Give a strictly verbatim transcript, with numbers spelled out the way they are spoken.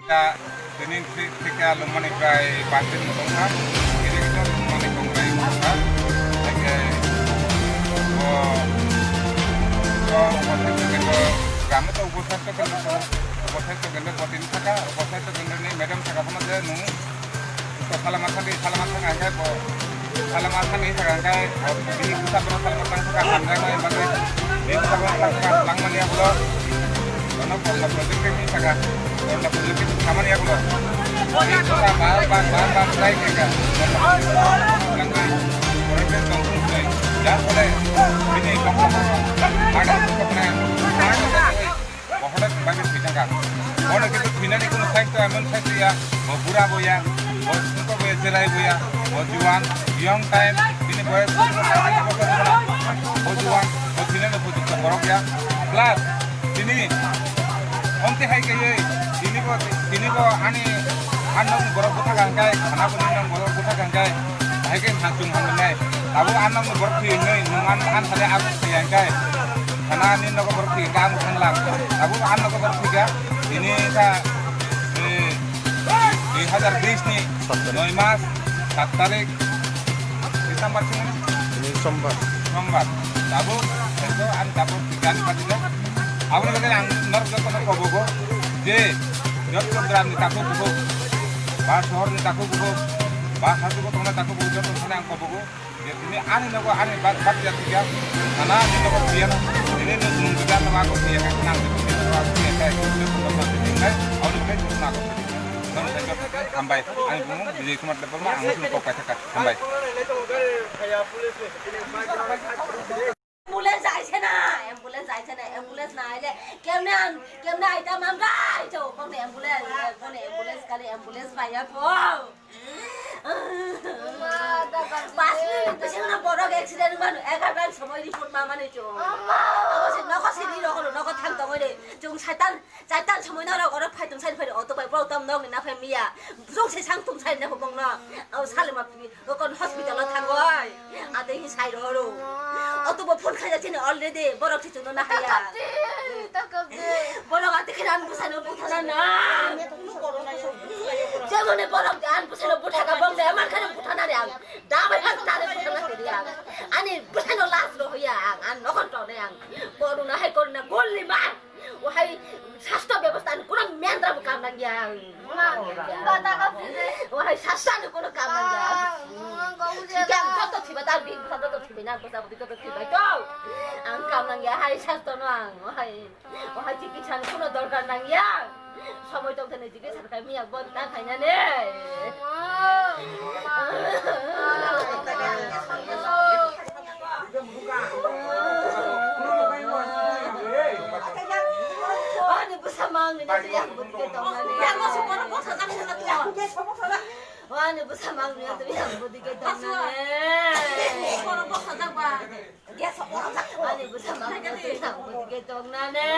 Ya, tini thi-, thika lungmani prai bus stand mo tongkha. Ini kita lungmani kongrai mo tongkha. Haikhe bo, bo, bo, bo, gramo to bo sasthya kendro, bo sasthya kendro bo tini thaka, bo sasthya kendro ni madam thaka phano je nung to salama thangdi, salama thang hangkhe bo, salama thangdi thaka hangkhe bo, bini bwsa bono salama thang thaka hamjaknai bagwi, bini bwsa bono salama thang thang mani ya bolo. Bono Korla project ni saka, Korla project ni samani ya bolo. Bini bwsa bar bar bar bar try khe kha. Korla project ni tong thung thai. Jar phole bini bokol bono ada kokne, ada kokne. Bo hoda bai bai thwi thangkha. Bono kintu thwinani kuno saisto emon saisto ya, bo bura bo ya, bo sungko bo ya, cherai bo ya, bo juwan, young time, bini boyos bo juwan, bo thwinani upojukto borok ya. Plus, tini, omte hai kaiwi, tini bo, tini bo ani, ani nokni borok bwthak hangkai, khana bo nini nokni borok bwthak hangkai, hai khe ha chwng hamjaknai. Abo ani nokni borok thwi wngnai, nwng ani, ani sade abo thwi hangkai. Khana ani nogo borok thwi ka ang thang lang. Abo ang nogo borok thwi ka. Ini ka, eh, dui hajar bis ni noi mas sat tarik December sini. Ini sombar. Sombar. Abo, itu ang abo tiga ni pati lo. Abo ni bagwi ang norok joto no kobogo. Je, joto gram ni taku bugo. Ba sohor ni taku bugo. Ba hatu ko tongna taku bugo joto sini ang kobogo. Tini ani nogo ani bak bak ya tiga. Nana ani nogo tiya na. Tini no nung tiga no ako tiya ka nang tiya ka tiya ka tiya ka tiya ka tiya ka. Au ni kai na ko. Nang sai ka hambai. Ani bumu Bijay Kumar Debbarma ang sini kok paisa ka hambai. Ambulance aise na, ambulance aise na, ambulance na aile kemne an, kemne aita mam rai cho, kok ne ambulance, kok ne ambulance kali ambulance bai ya po. Pas minute bisingo borok accident manu egarta somoi report ma mani cho. Abo se nokho sini rokho nokho thang tongoi de. Chung saitan, saitan somoi norok oro phai tong sai phai auto bai borok tam nok ni na phai miya. Chung se sang tong sai na bong no. Abo sale ma pi, kon hospital o thangoi. Ate hi sai ro ro. Auto bo phone khai chini already borok Chwngno na haya. Borok ati khiran bwsano buthana na. Jemone borok an bwsano buthaka bong de, amar khana buthana de ang. Dabai han tare buthana de ang. Ani bwsano last ro hoya ang, an nokhon to de ang. Koruna hai koruna golli ma. Wahai sastho bebostha ani kuno mendra bo kam nang ya. Wahai sastho ani kuno kam nang ya. Sikang joto thiba ta bini bwsa joto thibai na bwsa bwdi joto thibai to. Ang kam nang ya hai sastho no ang wahai. Wahai chikitsa ni kuno dorkar nang ya. Somoi tong thani chikitsa khai miya bo ta khai na ne. Ani bwsa mang ni yang bwdi ke tong na ne. Ani bwsa mang ni yang bwdi ke tong na ne. Ani bwsa mang ni yang bwdi ke tong na ne.